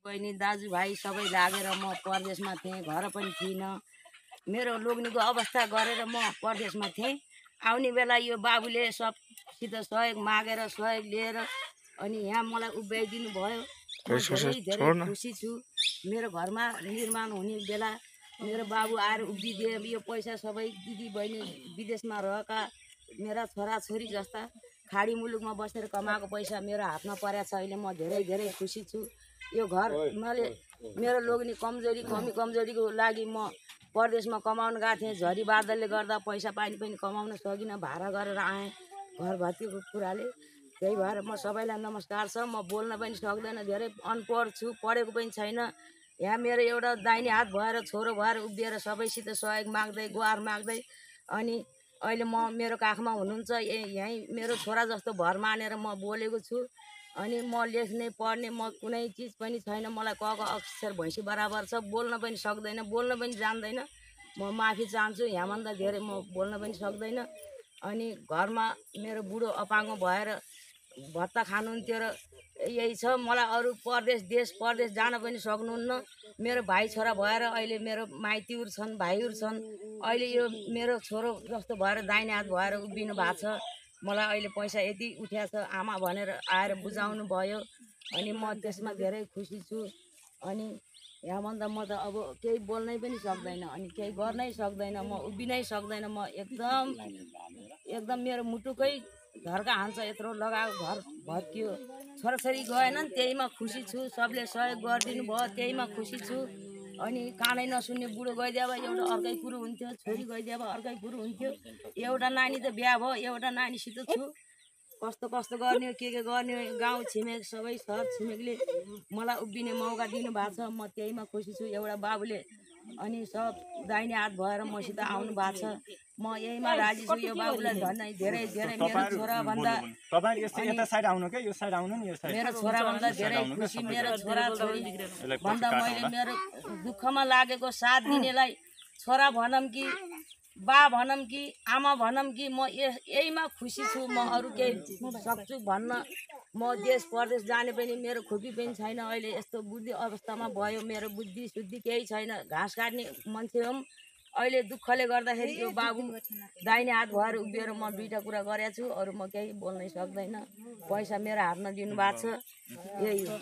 बहिनी दाजुभाइ सबै लागेर म परदेशमा थिएँ, घर पनि थिइनँ। मेरो लोग्नेको अवस्था गरेर म परदेशमा थिएँ। आउने बेला यो बाबुले सबसित सहयोग मागेर सहयोग लिएर अनि यहाँ मलाई उभ्याइदिनु भयो। म धेरै धेरै खुसी छु। मेरो घरमा निर्माण हुने बेला मेरो बाबु आएर उभिदिए। यो पैसा सबै दिदी बहिनी विदेशमा रहेका मेरा छोराछोरी जस्ता खाडी मुलुकमा बसेर कमाएको पैसा मेरो हातमा परेको छ। अहिले म धेरै धेरै खुसी छु। यो घर मैले मेरो लोग्ने कमजोरीको लागि म परदेशमा कमाउन गएको थिएँ। झरी बादलले गर्दा पैसा पानी पनि कमाउन सकिनँ, भाडा गरेर आएँ घर भत्किएको कुराले। त्यही भएर म सबैलाई नमस्कार छ। म बोल्न पनि सक्दैन, धेरै अनपढ छु, पढेको पनि छैन। यहाँ मेरो एउटा दाहिने हात भएर छोरो भएर उभिएर सबैसित सहयोग माग्दै गुहार माग्दै अनि अहिले म मेरो काखमा हुनुहुन्छ। यहीँ मेरो छोरा जस्तो भर मानेर म बोलेको छु। अनि म लेख्ने पढ्ने म कुनै चिज पनि छैन। मलाई क अक्षर भैँसी बराबर छ। बोल्न पनि सक्दैन, बोल्न पनि जान्दैन। म माफी चाहन्छु। यहाँभन्दा धेरै म बोल्न पनि सक्दैन। अनि घरमा मेरो बुढो अपाङ्ग भएर भत्ता खानुहुन्थ्यो र यही छ। मलाई अरू परदेश जान पनि सक्नुहुन्न। मेरो भाइ छोरा भएर अहिले मेरो माइतीहरू छन्, भाइहरू छन्। अहिले यो मेरो छोरो जस्तो भएर दाहिने हात भएर उभिनु भएको छ। मलाई अहिले पैसा यति उठ्या छ आमा भनेर आएर बुझाउनु भयो। अनि म त्यसमा धेरै खुसी छु। अनि यहाँभन्दा म त अब केही बोल्नै पनि सक्दैन, अनि केही गर्नै सक्दैन, म उभिनै सक्दैन। म एकदम मेरो मुटुकै धर्का हान्छ यत्रो लगाएको घर भत्कियो। छोराछोरी गएनन्, त्यहीमा खुसी छु। सबले सहयोग गरिदिनु भयो, त्यहीमा खुसी छु। अनि कानै नसुन्ने बुढो गइदिए भए एउटा अर्कै कुरो हुन्थ्यो, छोरी गइदिए भए अर्कै कुरो हुन्थ्यो। एउटा नानी त बिहा भयो, एउटा नानीसित छु। कस्तो गर्ने हो, के गर्ने हो, गाउँ छिमेक सबै छर छिमेकले मलाई उभिने मौका दिनुभएको छ। म त्यहीमा खुसी छु। एउटा बाबुले अनि सब दाहिने हात भएर मसित आउनु भएको छ। म यहीमा राजी छु। यो बाबुलाई धन्य धेरै धेरै मेरो छोराभन्दा मेरो छोराभन्दा धेरै खुसी। मेरो छोराछोरी भन्दा मैले मेरो दुःखमा लागेको साथ दिनेलाई छोरा भनौँ कि बा भनौँ कि आमा भनौँ कि म यहीमा खुसी छु। म अरू केही सक्छु भन्न। म देश परदेश जाने पनि मेरो खुपी पनि छैन। अहिले यस्तो बुद्धि अवस्थामा भयो, मेरो बुद्धि शुद्धि केही छैन। घाँस काट्ने मान्छे हो। अहिले दुःखले गर्दाखेरि यो बाबु दाहिने हात भएर उभिएर म दुईवटा कुरा गरेको छु। अरू म केही बोल्नै सक्दैन। पैसा मेरो हातमा दिनुभएको छ, यही हो।